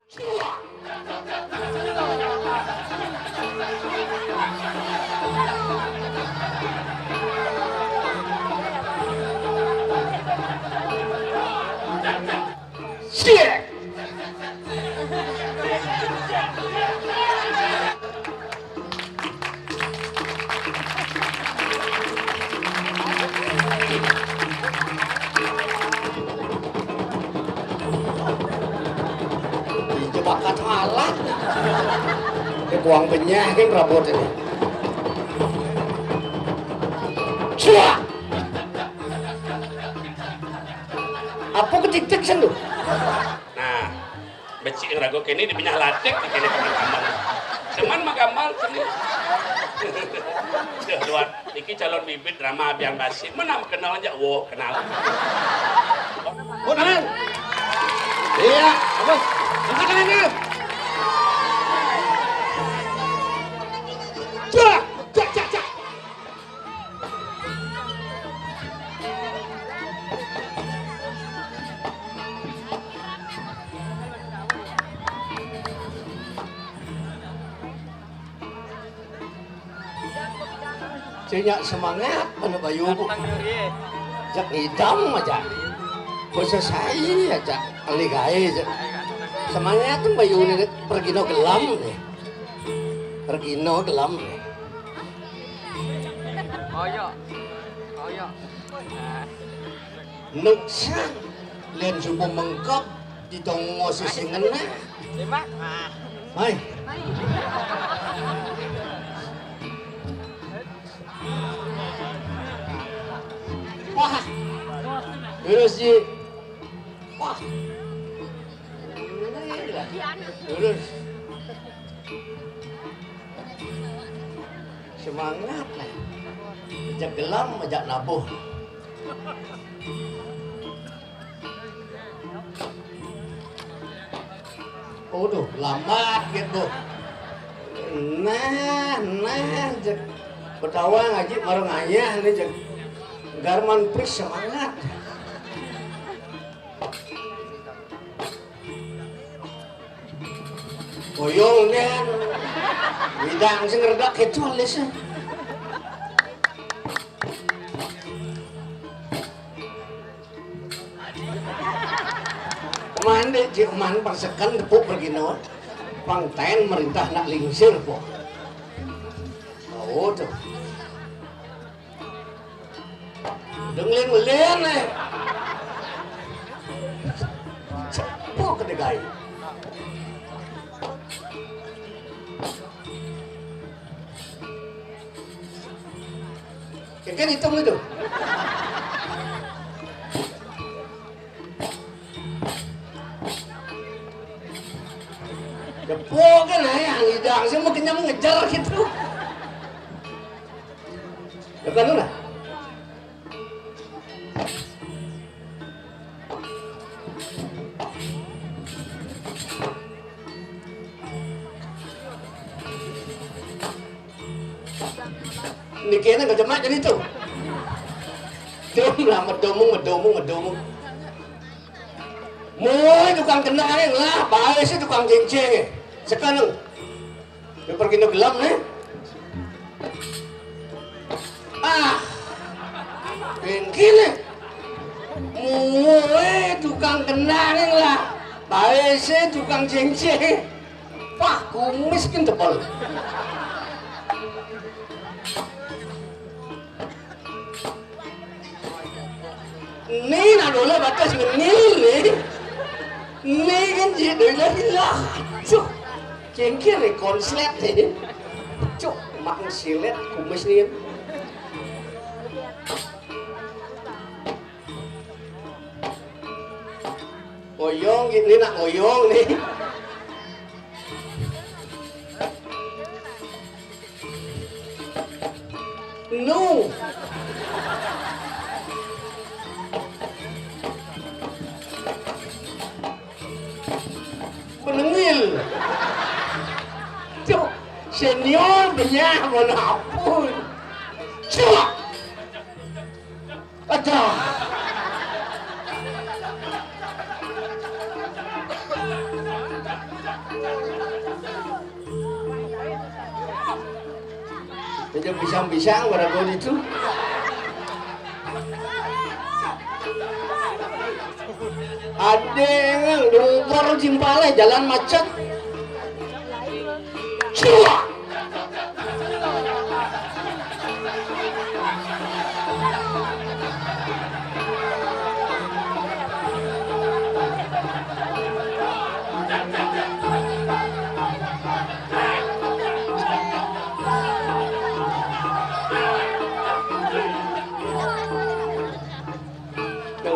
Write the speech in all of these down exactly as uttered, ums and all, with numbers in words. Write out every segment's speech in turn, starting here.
Siap. Jebakan alat. Ini kuang benyah kan rabot ini. Cuak. Apa ketik-tik sen tuh? Nah, becik rago kene di benyah latik di kene pemakaman. Cuman makaman sini. Sudah luar. Iki calon bibit drama Abian Basi. Mana kenal aja, wo kenal. Oh, tangan. Iya, bagus. Angkat tangan, Kang. Cak, cak, cak, cak. Cenya semangat mana bayu ku. Jak ngidam aja. Basa sai aja. Alih gaé aja. Semangat kan bayu ni pergi no gelam ni. Pergi no gelam ni. Koyok. Koyok. Nuksan, lén subuh mengkep di tongo sisingené. Hai. Wah. Terus, Ji. Wah. Terus. Semangat lah. Ajak gelam, ajak nabuh. Waduh, lambat gitu. Nah, nah, jek. Betawa ngaji marang ayah nih, jek. Garman pris semangat. Boyong deh. Widang sing redak itu alisnya. Kemana deh, cik man persekan tepuk bergino. Pangtain merintah nak lingsir po. Oh tuh. Denglin-lin eh. Cepo kedegai. Kan hitung itu. Cepo kan eh, yang idang semua kenyang ngejar gitu. Bukan lah. Niki enak kerja macam itu. Dom lah medomung, medomung, medomung. Mulai tukang kenang lah, bae sih tukang cincin. Sekarang Dia pergi no gelam nih. Ah, bengkine. Mue tukang kenang lah. Bae se tukang cengce. Wah, kumis kan tebal. Ni nak dole batas ngenil ni. Ni kan je dole hilah. Cuk, cengkir ni konslet ni. Cuk, mak silet kumis ni. Oyong ni nak oyong ni. Nu. Penengil. Cuk, senior benyah mana pun. Cuk. Aja. Ada pisang-pisang, barang itu. Ada yang lumpur timpale, jalan macet. Cuak!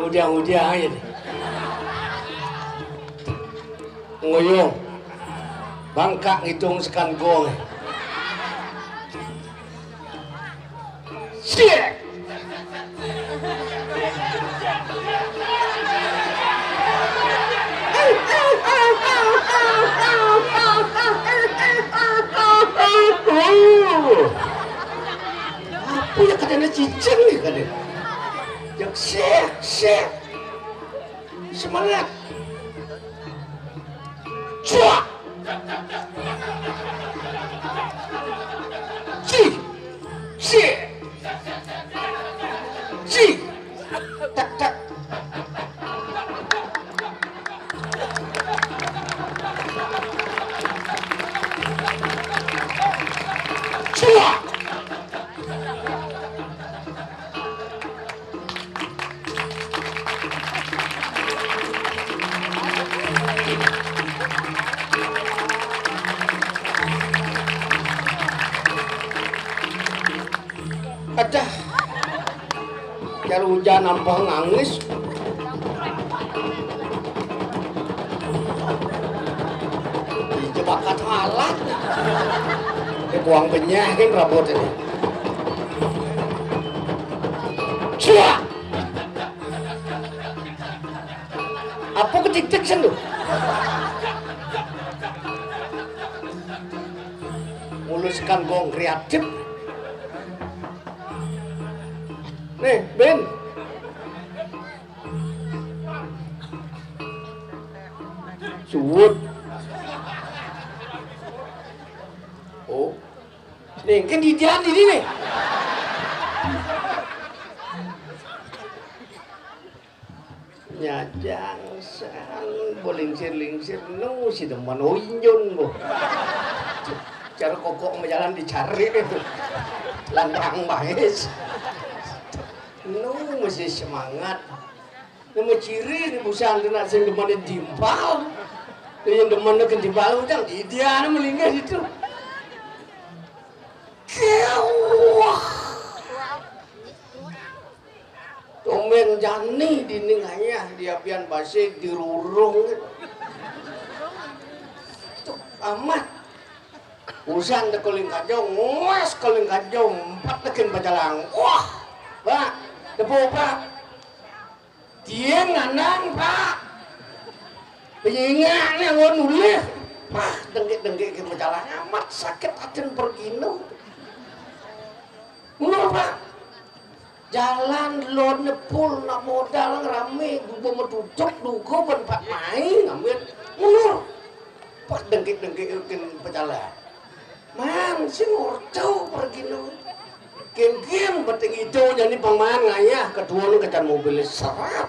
Udah, udah aja deh. Ngoyong. Bangkak ngitung sekan gong. Siek. Apa ya katanya cicing nih katanya. Yang siek, siek. Semangat. Cuak. Ci. Si. Si. Tak, tak. Cuak. Adah. Cara hujan ampah ngangis. Jebakat halat. Kuang benyah kan rabot ini. Cuak. Apa ketik-tik sen tu? Muluskan gong kreatif. Nih, Ben. Suwut. Oh. Nih, kan didian ini nih. Nyajang san bolingsir-lingsir nu si demen injun bu. Cara kokok majalan dicari itu. Lantang baes. Nu masih semangat. Nama ciri ni busan tu nak sing demen timpal. Yang demen tu timpal ujang dia nama linggis itu. Kewah. Tumben jani dini ngayah di apian basik di rurung. Tuh amat. Usan tekuling kajong, nguas kuling kajong, empat tekin pajalang. Wah, Pak, tepuk Pak. Tiang nganang Pak. Penyingak ni anggo nulih. Pak, dengkik-dengkik ke pajalang amat sakit atin pergino. Ngono Pak. Jalan lon nepul nak modal rame, duga metutup, duga ben pat mai ngambil. Mundur. Pak dengkik-dengkik kin pejalan. Man, sing orto pergino. Kin-kin beting ijo jani paman ngayah ketuon kacan mobil serat.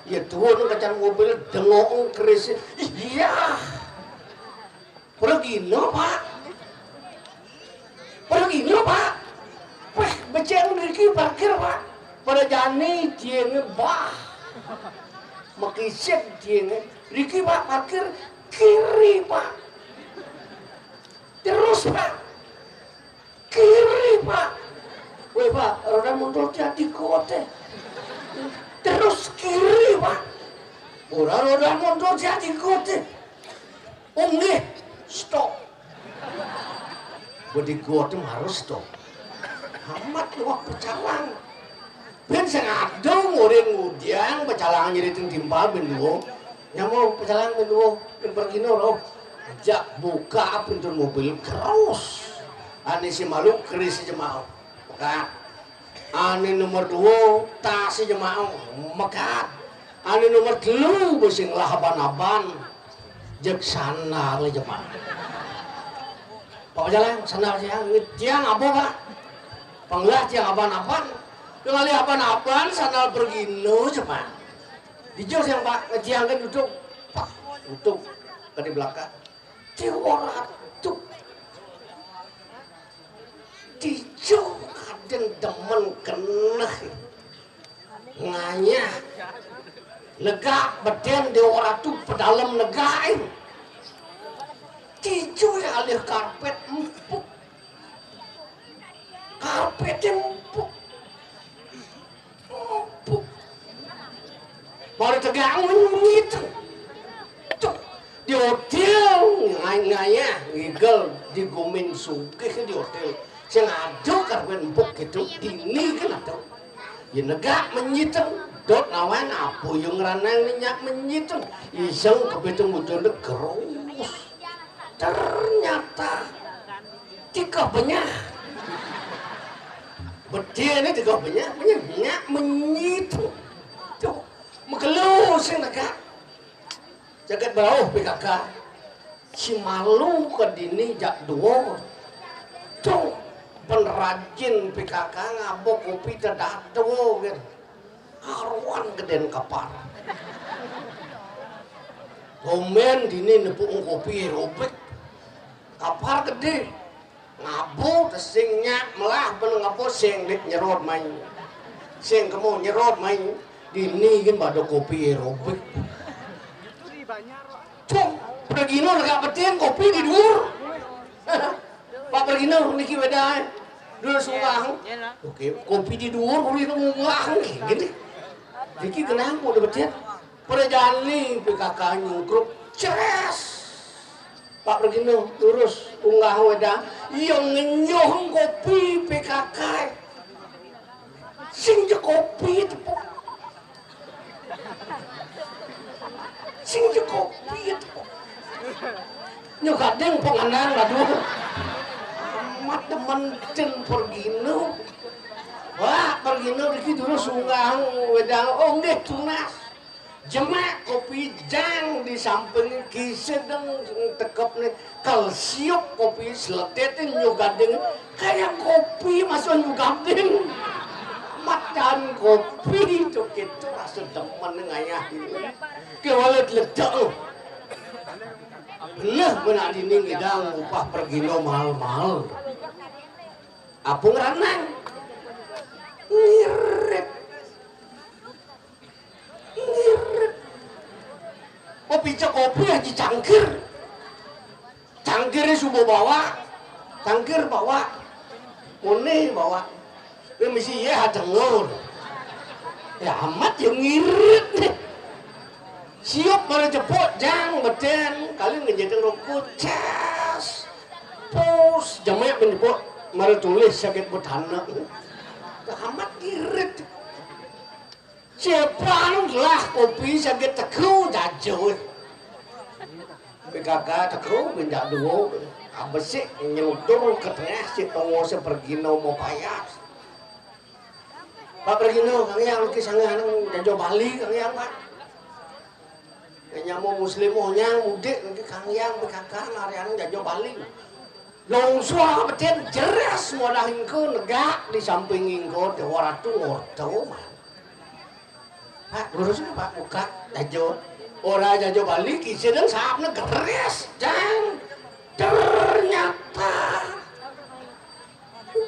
Ya tuon kacan mobil dengok keris. Iya. Pergino, Pak. Pergino, Pak. Weh, beceng riki parkir, Pak. Pada jani tienge bah. Makisik tienge. Riki, Pak, parkir kiri, Pak. Terus, Pak. Kiri, Pak. Weh, Pak, roda mundur jadi kote. Terus kiri, Pak. Ora roda mundur jadi kote. Oh nggih, stop. Bodi gua tuh harus stop. Amat wah pecalang. Ben sing ado nguring ngudiang pecalang nyeriting timpal ben duo. Nyamo pecalang ben duo, ben pergino loh. Jak buka pintu mobil terus. Ane si malu keris jemau. Buka. Ane nomor duo, tas jemau. Mekat. Ane nomor telu, besi ngelahaban-aban. Jeg sandal jemau. Pak Jalan, sandal siang. Tiang apa, Pak? Pang lah tiang aban-aban. Ngalih aban-aban sandal Pergino, cepat. Dija tiang, Pak, ngejangin duduk. Pak, duduk ka di belakang. Déwa Ratu. Dija kadén demen keneh. Ngayah. Negak bedén Déwa Ratu pedalem negakin. Dija alih karpet empuk. Karpet empuk. Empuk. Baru tegak ngenyit. Tuh, di hotél ngay-, ngayah ngigel di gumin sugih di hotél. Sing ada karpet empuk gitu, dini kan ada. Ya negak menyit, dot nawang apa ya ngranang nyak menyit. Iseng kepitung bujur gerus. Ternyata tiga benyah. Bedéné tiga benyah, benyah nyak menyit. Tuh, megelu sing negak. Jagat bauh P K K. Si malu ka dini jak dua. Tuh, penrajin P K K ngaba kopi tedadua, gitu. Karuan gedén kapar. Gomen dini nepuk kopi aerobik. Kapar gedé. Ngaba tesing nyak melah ben ngaba sing dik nyerot mai. Sing kemo nyerot mai. Dini gin bada kopi aerobik. Cung, Pergino negak betin kopi di duur. Pak Pergino niki wéda, eh. Duur sunggah. Oké, kopi di duur, kopi di munggah, gini. Niki kenang kudu betin. Pada jani P K K nyungkrup, ceres. Pak Pergino, lurus, unggah wéda. Iya ngenyuh kopi P K K. Sing ja kopi tepuk. Sing ja kopi tepuk. Nyu gading pengenang, aduh. Amat demen cen Pergino. Wah, Pergino niki durus unggah wéda. Oh, nggih, tunas. Jemak kopi jang di samping kisi deng tekepné, kal siup kopi seletit nyu gading, kayang kopi masuk nyu gading. Matan kopi to kéto rasa demen ngayah. Kéwala ledek. Beneh benak dini ngidang upah Pergino mahal-mahal. Apa ngranang? Ngirit. Ngirit. Kopi cek kopi aji cangkir. Cangkiré suba bawa. Cangkir bawa. Muni bawa. Wé misi yé ha dengar. Ya amat ya ngirit nih. Siup mara jepuk jang bedén kali ngejedeng roko cas. Pus jemek menjepuk mara tulis sakit betana. Ya amat ngirit. Siapan lah kopi saged teka jaja. P K K teka minjak dua. Abesik nyeludur ke tengah si tonggo si Pergino mau payas. Pak Pergino, Kang Yang, lukis sanggah nang jaja Bali, Kang Yang, Pak. Nyama muslim onyang mudik niki Kang Yang P K K narian jaja Bali. Longsor betin jeres wadah ingko negak di samping ingko Déwa Ratu ngorta, man. Pak, lurus Pak, buka jaja. Ora jaja Bali, kisi dan saapna geres, jang. Ternyata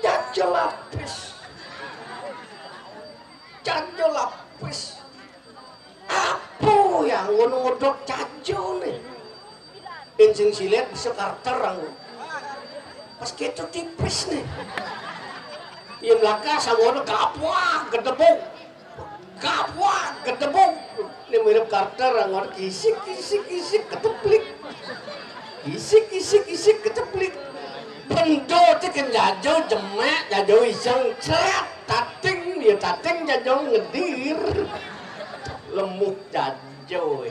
jaja lapis. Jaja lapis. Apa yang ngono ngodok jaja nih? Insing silet bisa karter aku. Pas gitu tipis nih. Yang belakang sama ono gapwah gedebuk. Gapwah gedebuk. Ini mirip karter aku ono kisik kisik kisik keteplik. Kisik kisik kisik keteplik. Bendo tekan jajo jemek jajo iseng cret tating dia tating jajo ngedir. Lemuk jajo.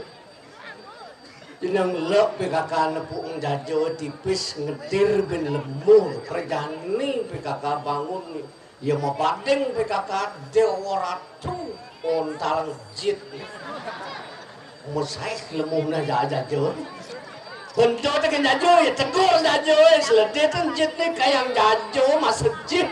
Jeneng lek P K K nepuk jajo tipis ngedir bin lemur. Kerjani P K K bangun nih. Ya mabading P K K Déwa Ratu ontalang jit nih. Mesaih lemuhna ja-, jajo. Bentuk tekan jajo ya tegur jajo ya seleditan jit nih kayang jajo masuk jit.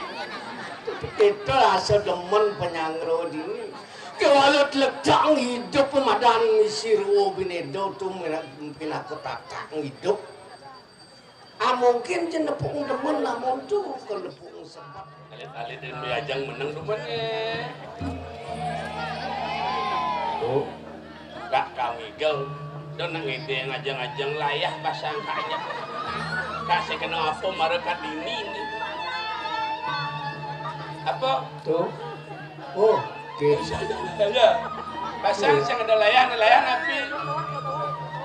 Ito rasa demen panyangro dini. Kéwala tlektang idup pamadan misi rua binéda tu mina-, pinaka tatang idup. Ah, mungkin ja nepuk demen lamun tu, ka nepuk sebet. Alit-alit rindu ajang meneng demen, eh. Tuh. Kak kami gel. Don nang ngedeng ajang-ajang layah basangka aja. Kak sing kena apa mara kat dini ni. Apa? Tuh. Oh, gitu. Ya. Pasang sing ada layah, layah api.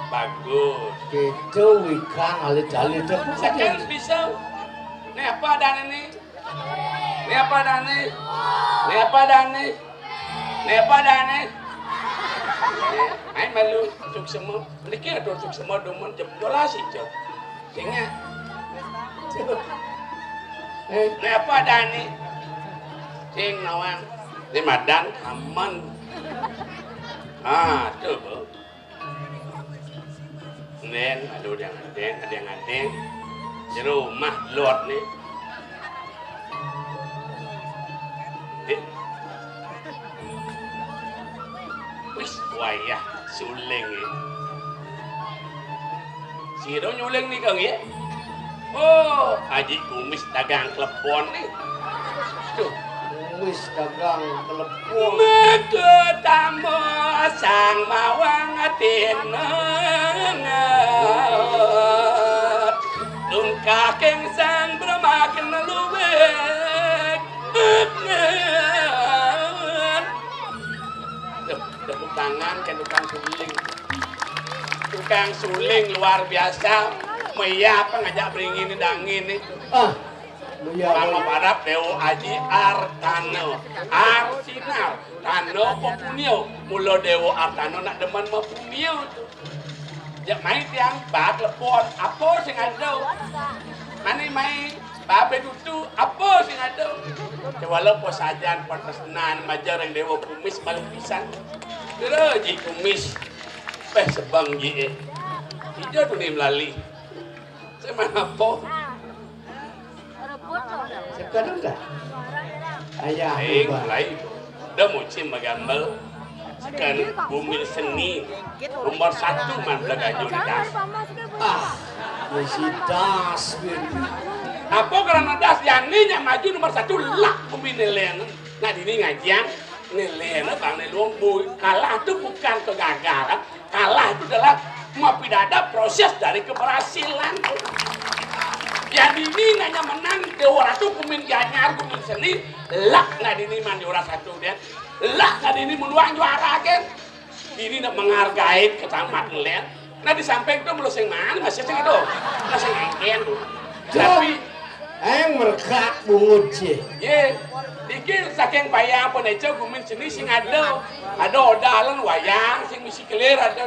Bagus. Gitu, wikan alit-alit. Sekian bisa. Ini apa adanya nih? Ini apa adanya nih? Ini apa adanya nih? Ini apa adanya nih? Ayo malu, cuk semua. Niki ada cuk semua, dumun jam dua belas itu. Sehingga. Eh, ini apa adanya nih? Sing nawang. Ini madan aman. Ah, tuh, Bu. Nen, aduh, ada yang ngadeng, ada yang ngadeng. Jero mah lot nih. Eh. Wis, wayah suling, eh. Sira nyuling nih, Kang, ya? Oh, Haji Kumis dagang klepon nih. Tuh. Kumis dagang klepon. Maka tambah sang mawang atinenget. Tungkah keng sang bermakin luwek. Tuh, tepuk tangan, kan tukang suling. Tukang suling luar biasa. Maya apa ngajak beringin dangin nih. Ah, maya. Mama apa? Parap Dewa Aji Artano. Arsinar. Tano pepunio. Mula Dewa Artano nak demen mepunio tu. Jak mai tiang bak lepon. Apa sing ada? Mani mai babe dutu. Apa sing ada? Kewala posajan patresnan maja ring Dewa Kumis paling pisan. Kira Ji Kumis. Peh sebang ji eh. Ija tu ni melali. Saya mana apa? Sekadar dah. Ayah. Lain, ubah. Lain. Dah musim magambel. Sekan bumi seni. Nomor satu man belaga Joni Das. Ah, mesti das, bin. Apa karena das yang ni yang maju nomor satu lah bumi nelen. Nah, dini ngajian. Nilai bang ni luang bui. Kalah tu bukan kegagalan. Kalah tu adalah mapidada proses dari keberhasilan. Yang ini nanya menang Dewa Ratu Kumin Gianyar Kumin Seni. Lak nadini man juara satu dia. Lak nadini menuang juara kan. Ini nak menghargai ketamat ngeliat. Nah, di samping tu mula sing mana masih sing ada. Masih ngengken tu. Tapi Eng merkak bungut je. Ye, iki saking payah pun eco Gumin Seni sing ada. Ada odalan wayang sing misi kelir ada.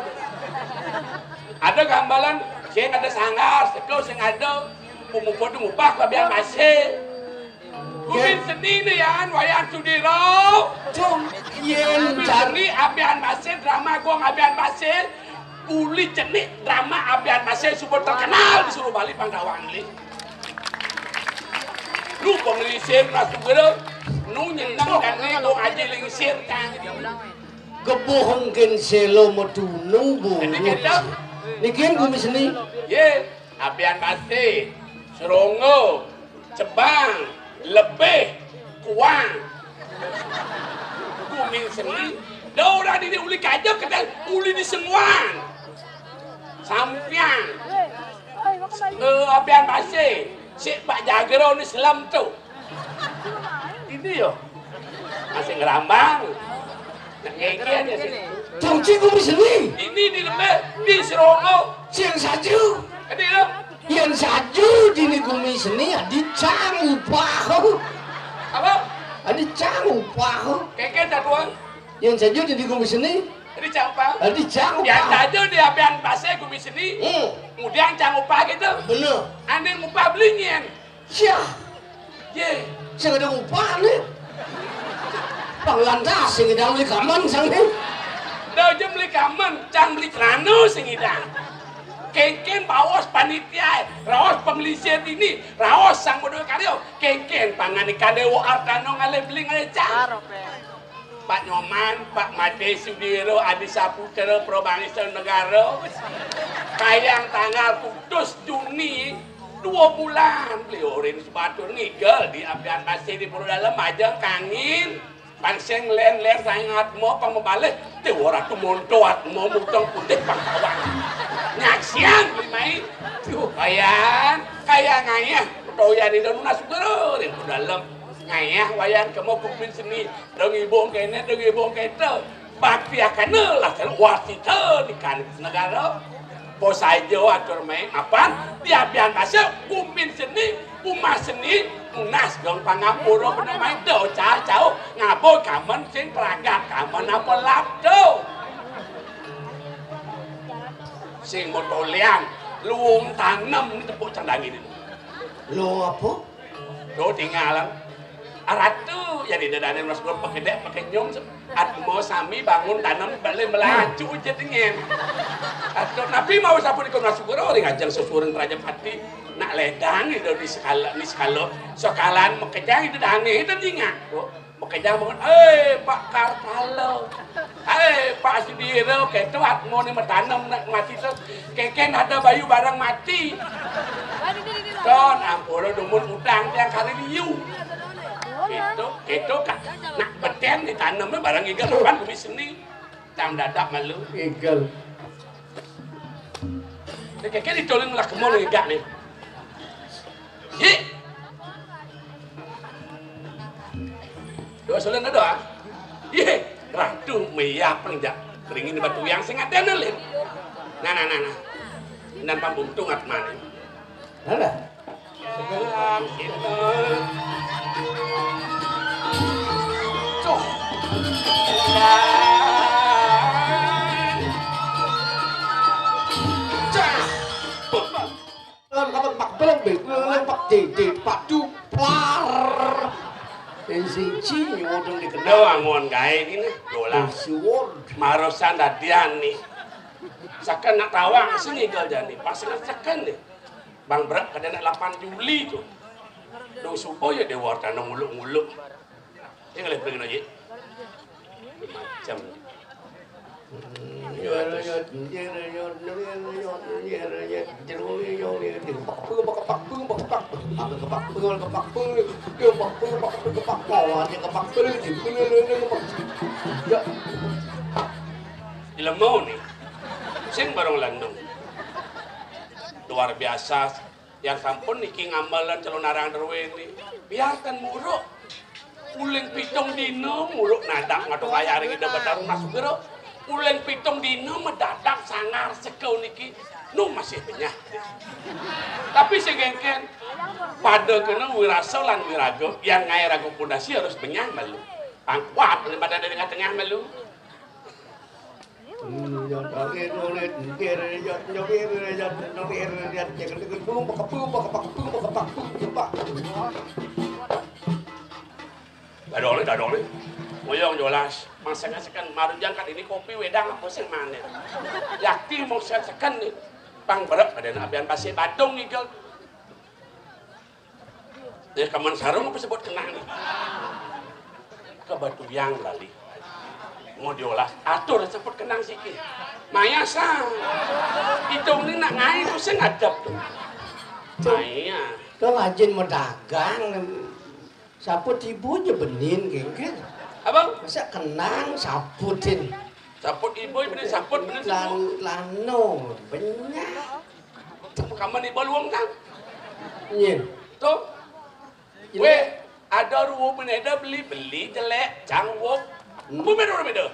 Ada gambalan sing ada sanggar, seko sing ada. Pumupo tu mupah babian masih. Gumin Seni ni yan wayang Sudiro. Cung, yen Gumin Seni abian masih, drama gong abian masih. Uli cenik drama abian masih suba terkenal di seluruh Bali Pangkawang ni. Lu pengelisir masuk gede, nu nyenang dan ni lu aja lingsir kan. Gebuh mungkin selo metunu bu. Jadi kita. Nikin Gumin Seni. Ye, abian masih, serongo, cebang, lebih, kuang. Gumin Seni. Dah orang ini uli kaja kedai uli di Senguan. Sampiang. Eh, abian masih. Si Pak Jagero ni selam tu. Ini yo. Masih ngerambang. Nak ngege aja sih. Tungci Gumin Seni. Ini di lembek, di Serongo. Siang saju. Ini lo. Yang saju dini Gumin Seni, adi cang upah. Apa? Adi cang upah. Keke satuan. Yang saju dini Gumin Seni. Adi cang upah. Adi cang upah. Yang saju di abian pasai Gumin Seni. Hmm. Kemudian cang upah gitu. Bener. Ane upah beli nyen. Sia. Ye. Sing ada upah ni. Panglantas sing idang beli kamen sang ni. Dah aja beli kamen, cang beli kerana sing idang. Kénkén baos panitia, raos panglisir dini, raos sang madué karya, kénkén pangandikan Déwa Artana ngalih beli ngalih cang. Pak Nyoman, Pak Madé Sudira, Adi Saputra, Prabangsa Negara. Kayang tanggal putus Juni, dua bulan beli orin sebatur ngigel di Apian Pasir di Pura Dalem, majeng kangin. Pang sing lén-lén sangat mo pang mabalih, Déwa Ratu Monto atma muteng putih pang tawang. Nyaksian beli mai. Duh, Wayan, kaya ngayah, utawi Ida nunas guru ring Pura Dalem. Ngayah Wayan kemo kumpin seni, dong ibu kéné, dong ibu kéto. Bakti akana laksana wasita di Kanis Negara. Posaja atur main apan di Apian Pasir, kumpin seni, umah seni, nunas dong pangampura beneh main do cah cauh ngaba kamen sing pragat kamen apa lap to. Sing motolian, luung tanem ni tepuk cang dangi ni. Luung apa? Tuh, tinggalan. Aratu, ya, di dadané mas gua pakai dek, pakai nyong, atmo sami bangun tanam beli melaju aja dingin. Atau napi mau sapu di kona syukur, orang ajang susuran Raja Pati. Nak ledang itu di sekala, di sekala. Sekalan makejang itu dane itu dingin. Kok makejang bangun, "Eh, Pak Kartalo. Eh, Pak Sudiro, ketuat mau nih matanem nak mati tuh. Keken ada bayu barang mati." Ton, ampura dumun utang tiang kari liu. Gitu, gitu, Kak. Nak beten ditanemnya barang igel depan bumi seni. Tang dadak malu. Igel. Nek keke ditolong lah kemul igak nih. Hi. Dua sulen ada ah. Hi. Ratu meyapeng jak. Keringin batu yang sing ada nelin. Nah, nah, nah, nah. Nan pambuntung atmane. Ada. Tuh. Cah. Pak belum be, pak dede, pak duplar. Sing siji nyuwun dikenal. Lho, angon gaé kene. Dolang. Suwun. Marosan dadian nih. Saka nak tawang sing ngigal jani. Pas seken nih. Bang Brak kada nak lapan Juli tuh. Dong supo ya Dewa Artana nguluk-nguluk. Ini ngalih pring aja. Macam. Ilmu nih. Sing barang landung. Luar biasa. Yang sampun niki ngambelan calon arang druwene. Biarkan muruk. Uling pitung dina muruk nadak ngatur kaya ring Ida Betara Mas Sugra. Uling pitung dina mendadak sangar seka niki. Nu masih benyah. Tapi sing kengken pada kena wirasa lan wiraga yang ngae raga pondasi harus benyah malu. Pang kuat daripada dari tengah malu. Dadong ni, dadong ni. Moyong jolas. Mangsa seken marujang kat ini kopi wedang apa sing manis. Yakti mangsa seken ni. Pang berek pada nak apian pasir batung ngigel. Ya, kaman sarung apa sebut kenang ni? Kebatuyang lali. Mau diolah, atur sebut kenang sikit. Maya sang. Hitung ni nak ngai tu sing adep tu. Maya. Kau rajin medagang. Siapa tiba je benin kengkeng. Apa? Masa kenang saputin. Saput ibu benin saput benin. Lan lano benyah. Kaman ibu luang tang. Nyin. Tu. Weh, ada ruwo meneda beli-beli jelek, cangwok. Hmm. Apa meneda meneda?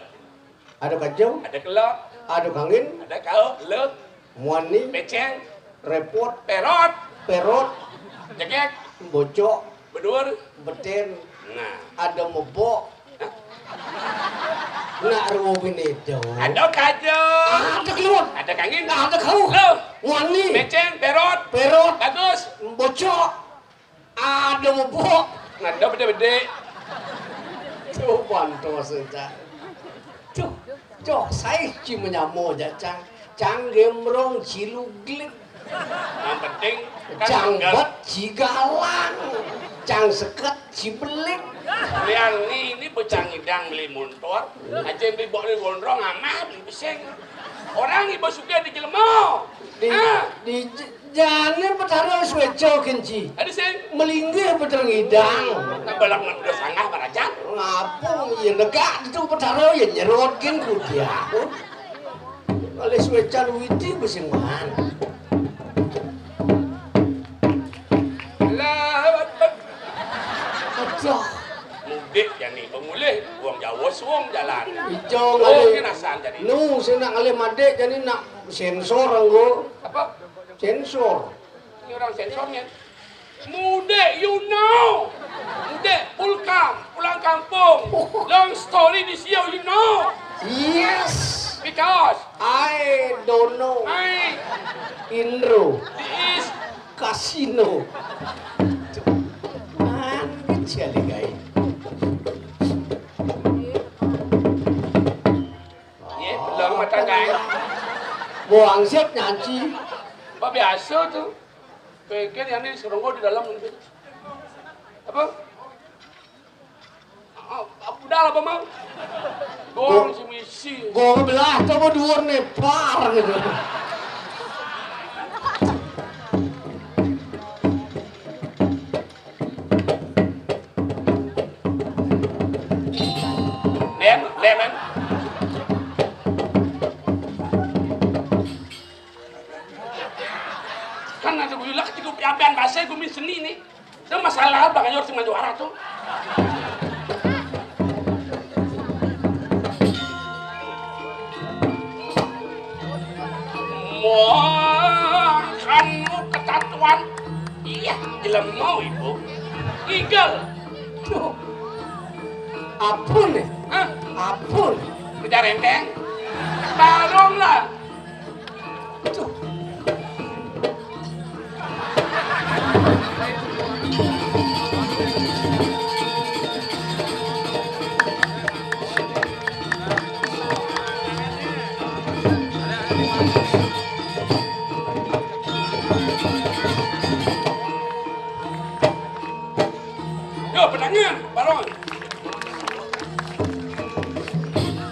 Ada kacang. Ada kelak. Ada kangin. Ada kau, lek. Muani. Peceng. Repot. Perot. Perot. Jegek. Bocok. Bedur. Beten. Nah. Ada mebok. Hah? Nak ruwo meneda. Ada kacang. Ada keluar. Ada kangin. Ada kau. Lo. Muani. Peceng, perot. Perot. Bagus. Bocok. Ada mebok. Ada bede-bede. Tuh, bantos, Cak. Tuh, cok, saya ci menyamo, Cak, Cang. Cang gembrong ciluglik. Yang penting kan seger. Cang bet cigalang. Cang seket cibelik. Lian ni, ini bocah ngidang beli montor. Aja beli bok beli gondrong amah beli beseng. Orang ibu suka di jelema. Di, ah. Di j-, jane Betara sueco kenci. Ada sing. Melinggih Betara ngidang. Nah, balak ngedes sanggah barajan. Ngapung, ya negak itu Betara, ya nyerot gen kudiah. Oleh suecan witi besingan. Allahu Akbar. Aduh. Mudik jani pemulih, wong Jawa suwung jalan. Ijo. Oh, ngalih. Ini rasan jani. Nu, sing nak ngalih madik jani nak sensor anggo. Apa? Sensor. Ini orang sensornya. Mudik, you know. Mudik, pulkam, pulang kampung. Long story di Siau, you know. Yes. Because I don't know. I Indro. Di is. Kasino. Man, kecil gai. Ye, belum mata gai. Buang siap nyanci. Pak biasa tuh. Pikir yang ini seronggo di dalam mungkin. Apa? Ah, ah, udah lah, Bang. Gong si misi. Gong belah, coba dua nepar gitu. Lem, lem, lem. Kan ada guyulak cukup piampian bahasa gumi seni nih. Itu masalah bang Anyor sing juara tuh. Makan lu ketatuan. Iya, jelema ibu. Igel. Tuh. Apun nih. Hah? Apun. Kejar enteng. Barong lah. Tuh. Yo, pedangan, barong.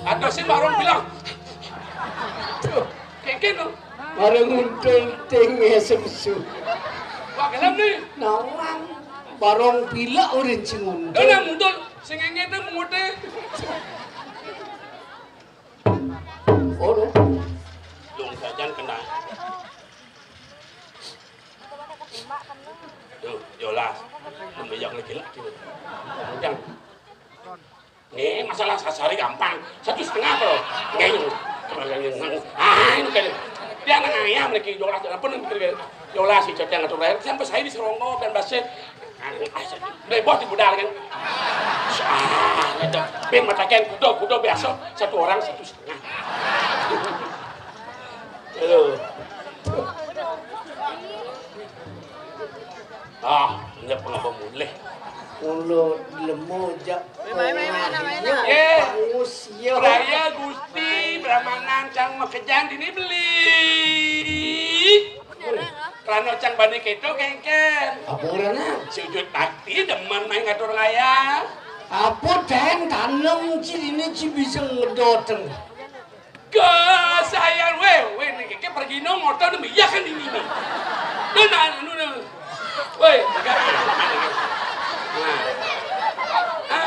Ada sih barong bilang. Tuh, kengken tuh. Barong untung ting esem su. Wah, gelem nih. Nawang. Barong pila urin sing untung. Dona mutul, sing engke tuh mute. Oh, no. Lung sajan kena. Tuh, jelas. Membejak lagi lah, gitu. Udah. Nih, masalah sasari gampang. Satu setengah, bro. Nih, ah, ini kan. Dia anak ayam lagi, jelas. Apa nih, mikir, jelas, si Cocok ngatur layar. Sampai saya di Serongo dan Basir. Bebas di budal kan. Ah, gitu. Bin matakan kuda, kuda biasa. Satu orang, satu setengah. Halo. Ah, nyep ngapa mulih? Ulo lemu jak. Mai, mai, mai, mai, mai. Ye. Pangus, yo. Raya Gusti, Brahmanan, cang makejang dini beli. Krana cang bani keto, kengken. Apa krana? Sujud bakti, demen main ngatur ngayah. Apa, Den, tanem ci dini ci bisa ngedoteng. Kesayan, weh, weh, nih, keke pergi no, motor nih, iya kan ini, nih. Nih, nah, anu, nih. Weh, enggak. Nah. Hah?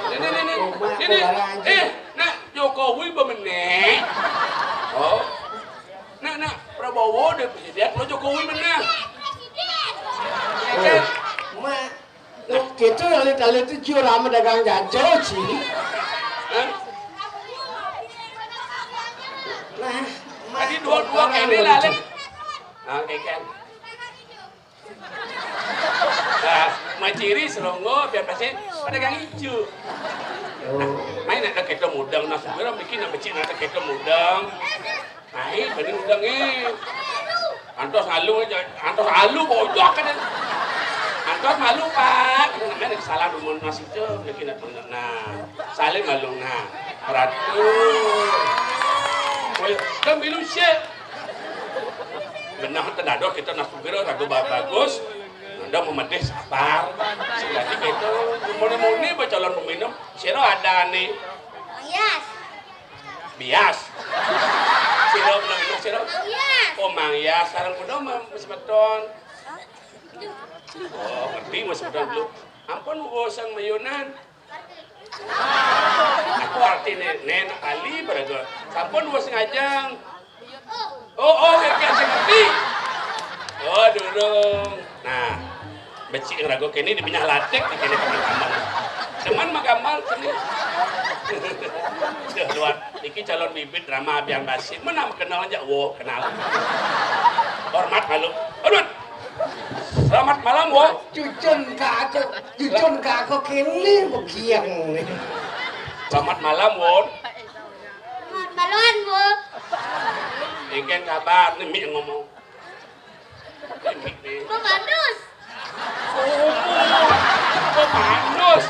Nih, nih, nih, nih. Nih, nih. Eh, nah, Jokowi bemenek. Oh. Nah, nah, Prabowo udah presiden, lo Jokowi menang. Ya kan? Mak, nah, gitu alit-alit itu jurama dagang jajo, Ci. Hah? Nah, tadi dua-dua barang kene lo, lalit. Ci. Nah, kayak kan. Nah, maciri Serongo biar pasti pada gang ijo. Oh. Nah, main nak keto mudeng, nah, sebenarnya bikin nak becik nak keto mudeng. Nah, ini bani mudeng, eh. Antos alu aja, antos alu bojok kan. Antos malu, Pak. Ini namanya kesalahan umur nasi itu, bikin nak, nah, saling malu, nah. Ratu. Woi, kan milu sik. Benah teu dados kita nak sugih raga ba-, bagus. Ada memedih sabar. Jadi kita muni-muni ba calon peminum. Sira ada nih. Bias. Bias. Sira bener-bener sira. Bias. Oh, Mang Yas, sareng kuda mah semeton. Oh, ngerti mah semeton dulu. Ampun, uga sang mayunan. Aku arti né, né nak kali baraga. Sampun wis ngajeng. Oh, oh, kayak sing ngerti. Oh, durung. Nah, becik raga kéné di benyah latik di kéné kamar-kamar. Cuman mah gampang seni. Duh, luar. Iki calon bibit drama Abian Basi. Mana kenal aja, wo, kenal. Hormat malu. Hormat. Selamat malam, wo. Cucun ka aku, cucun ka aku kéné begiang. Selamat malam, Won. Selamat malam, Won. Engkén kabar, nih Mik ngomong. Nih Mik nih. Pemanus. Oh, pemanus.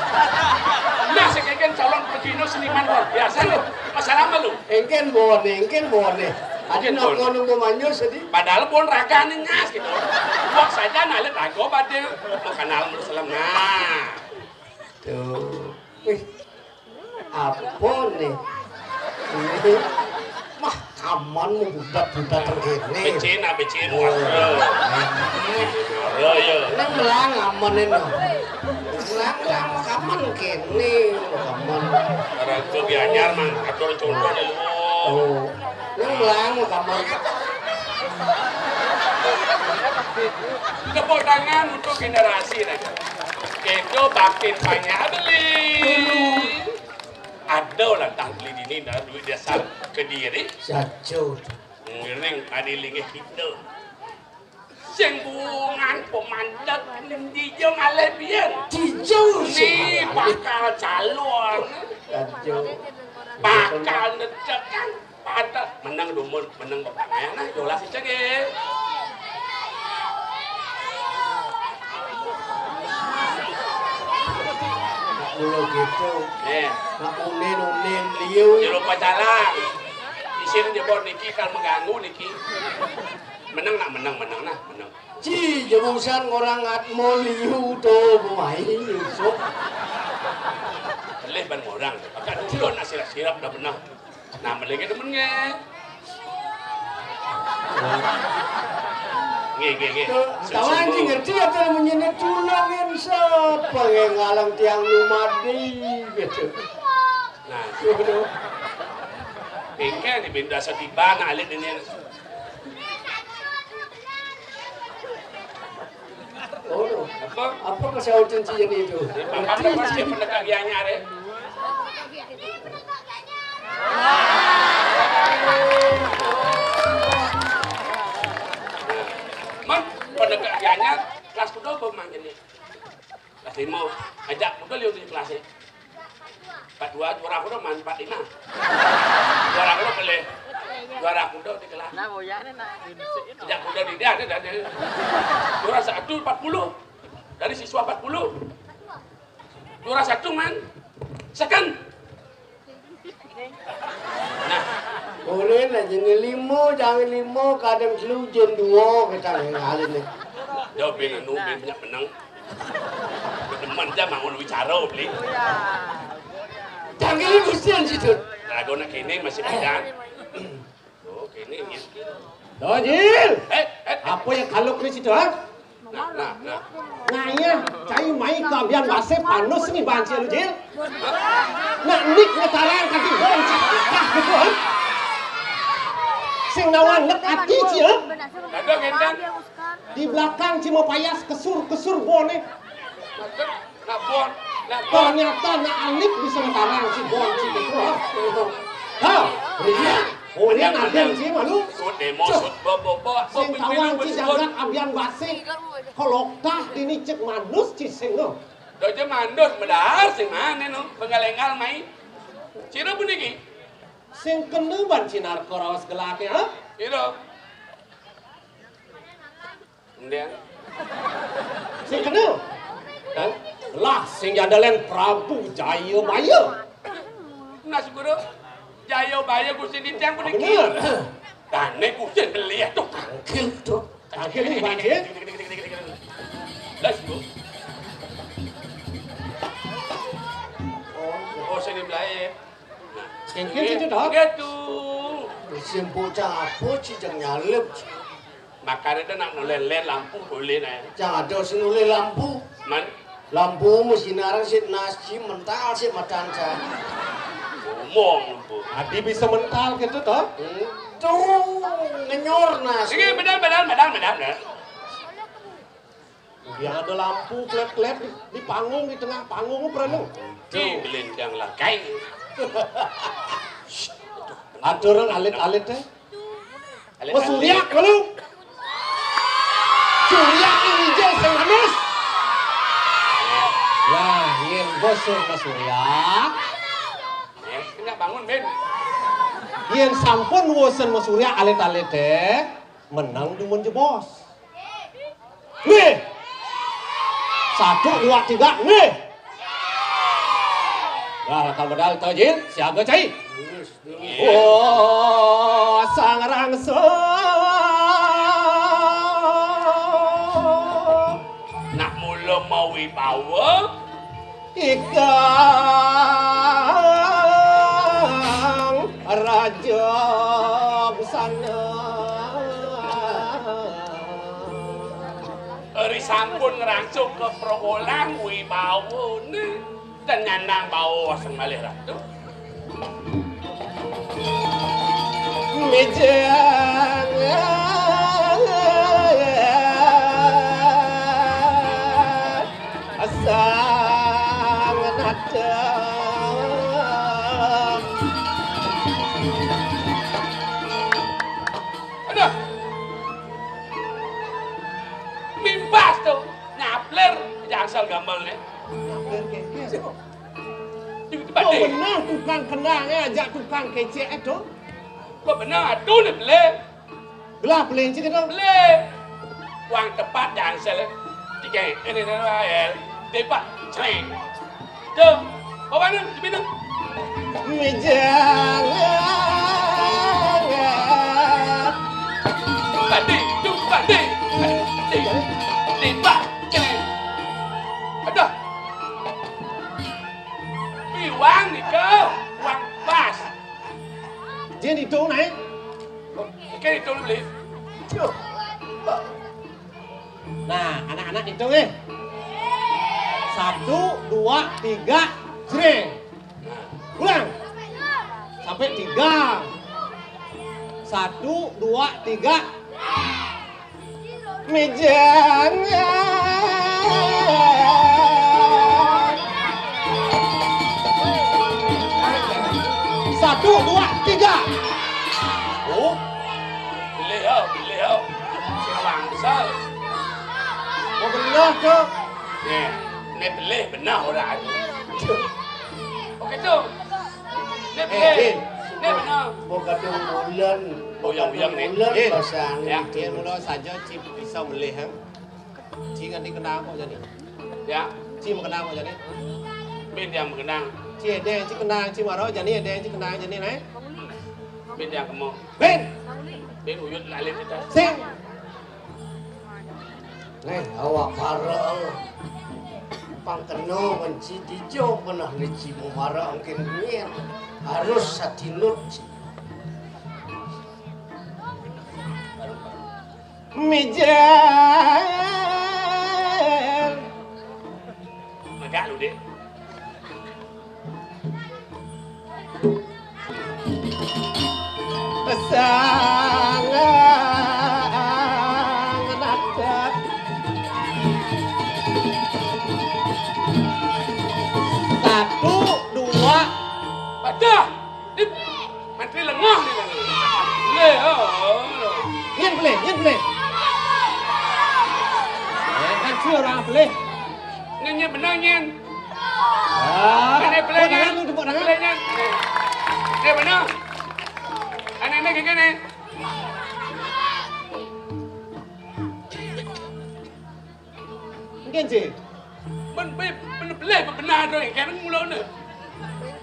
Nah, sing engkén calon pepinus seniman luar biasa nih. Masalah mah lu. Engkén Won, engkén Won nih. Adi nak ngono pemanus tadi. Padahal pun raga nih ngas gitu. Wong saja nalit raga badé mau kenal mulu selem. Nah. Tuh. Wih. Apa nih? Ini mah kaman mau budak-budak kéné. Becin, ah, becin. Oh. Warna. Warna, ya. Ini melang aman ini. Melang, melang kaman kéné, kaman. Orang tua Gianyar mah atur contoh dulu. Oh. Ini melang kaman. Tepuk tangan untuk generasi nih. Kéto baktin panyabeli. Ada lah tah beli dini nah duit dasar Kediri. Saja. Ngiring adi linggih kita. Sing bungan pemandat dija malih biyen. Dija sing bakal calon. Saja. Bakal netekan. Pantes menang dumun, menang bapaknya nah, yolah si cegé. Nak mula gitu. Eh. Nak unin-unin liu. Jero pacalang. Isin jebon niki kan mengganggu niki. Menang nak menang, menang nah, menang. Ci, jemusan orang atmo liu to pemain Yusuf. Pelih ban orang. Agak dulu nak sirap-sirap dah benar. Nah, melengket temennya. Nggih, nggih, nggih. Tuh, tahu anjing ngerti apa namanya tulangin siapa yang ngalang tiang lumadi gitu. Nah, gitu. Bengkel di benda setiban alit ini. Oh, apa? Apa kesautan si Yen itu? Apa pasti penegak Gianyar ya? Man, penegak Gianyar kelas kuda apa mang ini? Kelas lima. Ajak kuda lihat di kelas ya. Empat dua, juara kuda man empat lima. Juara kuda boleh. Juara kuda di kelas. Nah, boyane nah. Ajak kuda di dia ada ada. Juara satu empat puluh. Dari siswa empat puluh. Juara satu man. Second. Nah. Boleh lah, jenis lima, jangan lima, kadang telu, jen dua, kita yang hal ini. Jawab bin anu, bin banyak menang. Demen aja mau bicara beli. Jangan lima sian situ. Lagu nak kini masih bidan. Oh, kini ya. Dojil. Eh, eh. Apa yang kaluk ni situ, ha? Nah, nah, nah. Nah, iya, cai mai ka Abian Base panus ni banci lu, Jil. Nah, nik ngetarang kaki banci. Nah, gitu, ha? Sing nawan nek ati, Ci, ha? Ada gendang. Di belakang Ci mau payas kesur-kesur bone. Nah, bon. Nah, bon. Ternyata nak alik bisa ngetarang si bon, si gitu, ha? Ha? Iya. Oh, ini nadén sih malu. Sud demo, sud bo, bo, bo, bo, sing kawan si jagat Abian Base. Kalau tah ini cek manus ci sing no. Dojo mandus medar sing mana no, penggal-enggal mai. Ciro puniki. Sing kena ban cinar koraos gelake, ha? Ciro. Ndang. Sing kena. Hah? Lah, sing jadalen Prabu Jayabaya. Nah, Guru. Jaya baya Gusti titiang puniki. Bener. Dane Gusti beli atuh. Tangkil, Dok. Tangkil nih, Panji. Las, Bu. Oh, sing belae. Kengken situ, Dok. Nggih, tuh. Sing bocah apa sih jang nyalip? Makane to nak noleh-leh lampu boleh, nah. Jang ada sing noleh lampu. Man? Lampu mesti narang sik nasi mental sik madan jan. Ngomong, Bu. Adi bisa mental gitu, toh? Hmm. Tuh, ngenyor nasi. Iki bener, bener, bener, bener, bener. Yang ada lampu klep-klep di, di panggung, di tengah panggung, pernah lu? Ki belendang lakai. Aturang alit-alit, eh. Alit-alit. Mas Surya, kalau Surya ini je sing manis. Lah, yen bos Mas Surya. Eh, kena bangun, Ben. Yen sampun wosen Mas Surya alit-alit, eh. Menang dumun jebos. Nih. Satu, dua, tiga, nih. Nah, lakar medal to, Jin. Siaga, cai. Oh, sang rangso. Nak mula mawibawa. Ikang raja busana. Ri sampun ngrangsung keprogolan wibawane, ten nyandang bawa sang malih ratu. Mijeng sang nata. Aduh. Mimbas to, nyaplir jangsel gambalne. Nyaplir kengkes. Sing Oh, bener tukang kendangnya ajak tukang kecek to. Kok bener aduh ne beli. Belah beli cik to. Beli. Wong tepat jangsel. Tiga ini ne wae. Tepak ceng. Tuh, bawa nu, sipinu. Mijang. Padi, tuh, padi. Padi, timbak, ceng. Aduh. Iwang nika, wang pas. Jin itu naik. Oke, itu beli. Tuh. Nah, anak-anak hitung, eh. Satu, dua, tiga, jreng. Ulang. Sampai tiga. Satu, dua, tiga. Mijeng. Satu, dua, tiga. Oh. Beliau, beliau. Sing wangsal. Oh, bener, Cuk. Nih, nih beli bener ora aku. Oke, Cuk. Nih beli. Eh, Din. Nih bener. Mbok kadung wulen. Uyang-uyang nih. Wulen. Din. Basane. Ya, yen mula saja ci bisa melih, ha. Ci nganti kenal kok jane. Ya. Ci mengenal kok jane. Bin yang mengenal. Ci edeng, ci kenal, ci maro jane edeng, ci kenal jane, nae. Bin yang kemo. Bin. Bin uyut lalit kita. Sing. Neh, awak pareng. Pang kena benci dijo pernah neci muara angkin nyen. Harus satinut. Mijeng. Megak lu, Dik. Pesangan adat. Satu, dua. Badah. Dik, mantri lengah nih. Le, oh. Nyen pelih, nyen pelih. Eh, kan si orang pelih. Nyen, nyen benar, nyen. Ah, ini pelih, nyen. Tepuk tangan, tepuk tangan. Pelih, nyen. Ini benar. Ini, ini, gini, nih. Nggih, Ji. Ben, ben, ben, benar, benar, doi. Kene mulane.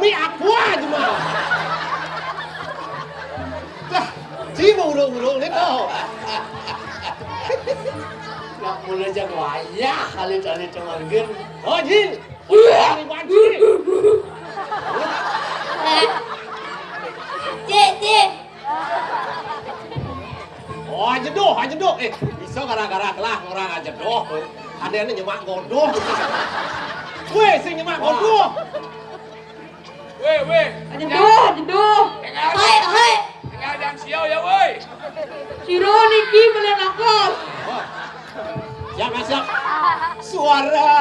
Mi aqua cuma. Lah, ci mau urung-urung nih tuh. Nak mulai jang wayah, alit-alit cemanggen. Oh, Jin. Wah, ini banci. Cik, cik. Oh, ajeduh, ajeduh. Eh, bisa gara-gara kelah orang ajeduh. Ada yang nyemak godoh. Weh, sing nyemak godoh. Weh, weh. Ajeduh, ajeduh. Hai, hai. Tengah jam siau ya, woi. Sira niki beli nakal. Siap, Mas, siap. Suara.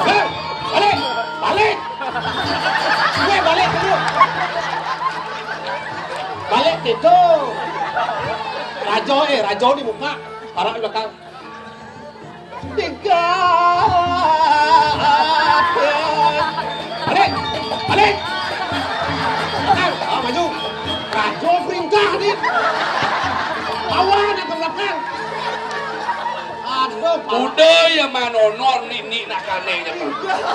Hei, balik, balik. Gue balik dulu. Balik itu. Rajo, eh, Rajo di muka, para di belakang. Tiga. Balik. Balik. Tenang. Ah, maju. Rajo perintah nih. Lawan yang ke belakang. Aduh, Pak. Udah ya, manonor, nik, nik, nak kane ya, Pak.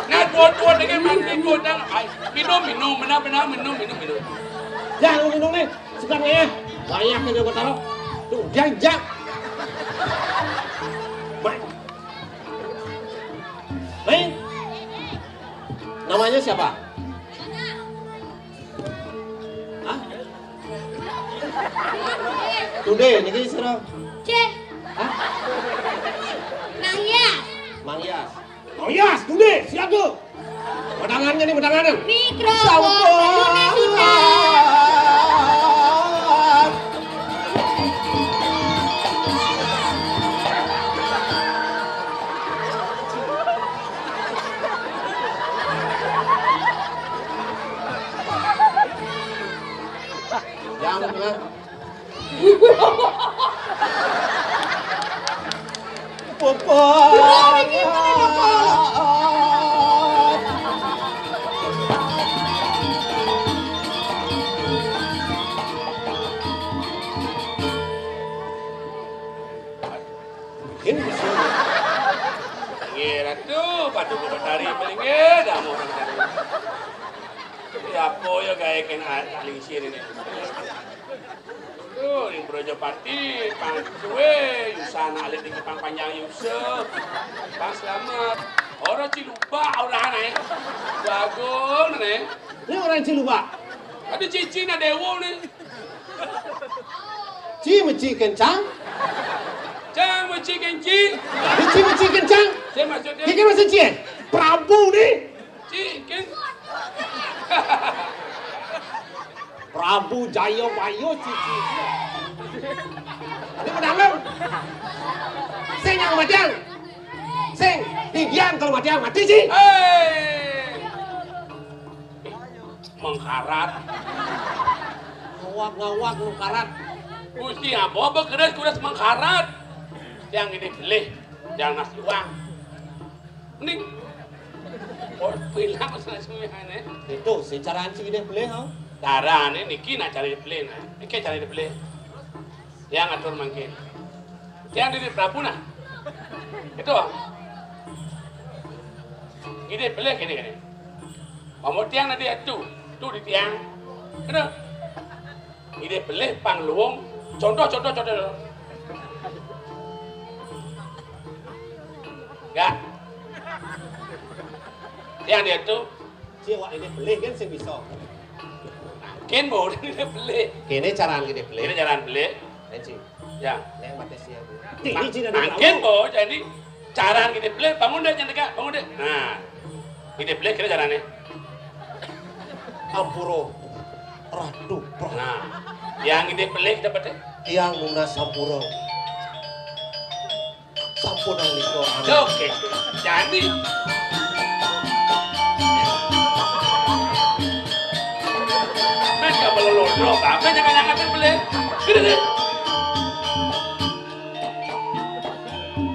Nah, dua-dua dengan mandi, dua dan, ay, minum, minum, benar, benar, minum, minum, minum. Jangan minum nih. Suka nih ya. Banyak yang gue taruh. Tuh, jangan, jangan. Main. Main. Namanya siapa? Hah? Tunde, niki sira. Cih. Hah? Mang Yas. Mang Yas. Mang Yas, Tunde, siaga. Medangannya nih, medangannya. Mikrofon. Sampun. Yang, eh. Papa. Ini di sini. Nggih, Ratu, Paduka Betari, paling nggih, damu orang tadi. Siapa ya gawe kena lingsir ini? Tuh, ning Brajapati, pang suwe, Yusana alit iki pang panjang Yusuf. Pang selamat. Ora cilubak ora nih. Bagus nih. Ini orang cilubak. Ada cici na dewo nih. Ci meci kencang. Cang meci kenci. Ci meci kencang. Saya maksudnya. Iki maksud ci. Prabu nih. Cikin. Prabu Jaya Bayu cici. Ini pedalem. Sing yang matian. Sing tinggian kalau matian mati sih. Hei. Mengkarat. Ngawak-ngawak mengkarat. Gusti apa bekeres kudas mengkarat. Yang ini beli, yang nasi uang. Ning. Oh, bilang masalah semuanya. Itu sing carane sing gedhe belih, ha? Carane niki nak carane belih, nah. Iki carane belih. Yang atur mangkin. Yang di Prabu nah. Itu. Gedhe belih kene kene. Pamutian nanti itu. Tuh di tiang. Itu. Ide belih pang luwung. Contoh, contoh, contoh. Enggak. Yang dia tuh. Ci, awak ide belih kan sing bisa. Kin mau ide belih. Kene carane ide belih. Ini carane belih. Ayo, Ci. Ya. Neng mate sia, Bu. Tinggi, Ci, dari mangkin, Bu, jadi carane ide belih, bangun deh, jangan tegak, bangun deh. Nah. Ide belih kira carane. Ampura, Ratu Prabu. Nah, yang ide belih dapat deh. Tiang nunas ampura. Sampun nalika anu. Oke. Jadi. Men gak melolot, men jangan-jangan belih. Gini deh.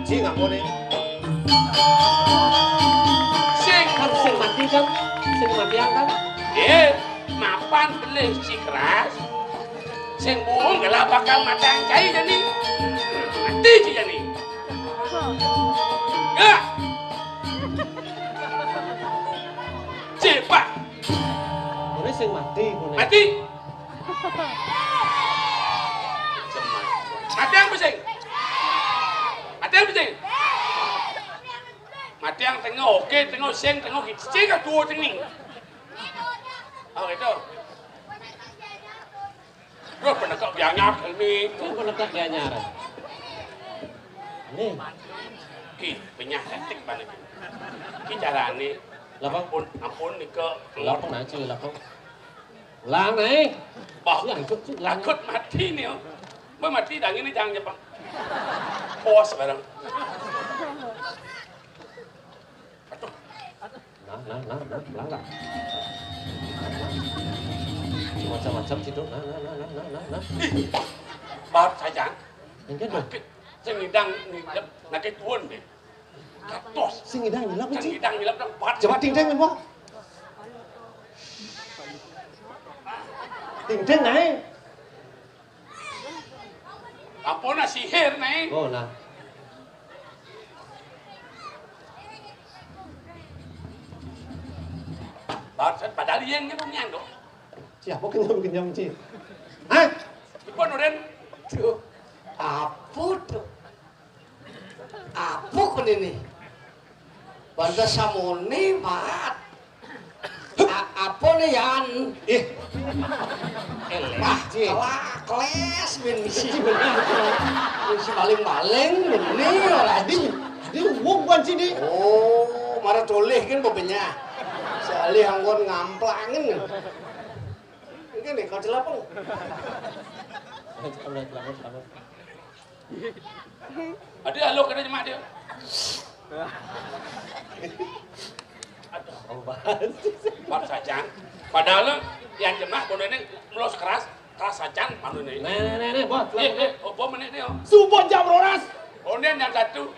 Ci ngapone? Sing kan sing mati kan? Sing mati kan? Eh, mapan belih ci keras. Sing buung gelah bakal matang cai jani. Mati cik jani. Ya. Cepat. Ora sing mati ngene. Mati. Mati yang pusing. Mati yang pusing. Mati yang tengok, oke, tengok sing, tengok gitu. Sing dua tengok. Oh gitu. Terus penegak bianyar ini. Sing penegak bianyar. Nih. Ki, penyakit banget. Ki carane. Lapang. Ampun, ampun nika. Lapang aja, lapang. Lang naik. Bah, ya, ikut, ikut, lang. Takut mati nih, oh. Mbak mati dah ini jangan nyepang. Pos bareng. Aduh. Nah, nah, nah, nah, nah, nah. Macam-macam situ. Nah, nah, nah, nah, nah, nah, nah. Ih, bar saja. Engke dong. Sing ngidang ngidep, nake tuun deh. Katos. Sing ngidang ngilap, sing ngidang ngilap dong, bar. Coba dingdeng, Mbok. Dingdeng naik. Ampun, nah, sihir, Neng. Oh, nah. Barusan padahal yang nyambung nyandung. Siapa kenyam-kenyam, Ci? Hah? Ibu Nurin. Tuh, apa tuh? Apa kon ini? Banda samone, Mat. A-, apa nih, Yan? Ih. Eleh. Wah, Ji. Kalah, keles, bin misi. Misi paling-paling, ini ora, Ji. Adi, adi wong bukan sini. Oh, mara toleh kan bebenyah. Salih anggon ngamplangin. Ini nih, kau celapeng. Selamat, selamat, selamat. Aduh, halo, kena jemak dia. Aduh. Oh, bahas. Bab sajan. Padahal yang jemak kono ini melos keras, keras sajan manu ini. Nih, nih, nih, nih, bos. Iya, iya, opo menit nih, oh. Subuh jam rolas. Konden yang satu.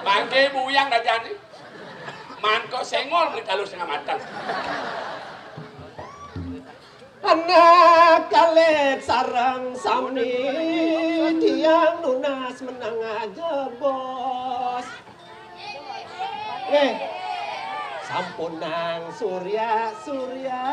Bangke buyang raja nih. Mangko sengol beli kalau setengah matang. Anak kalet sareng sami tiang nunas menang aja, bos. Eh, sampun nang surya, surya.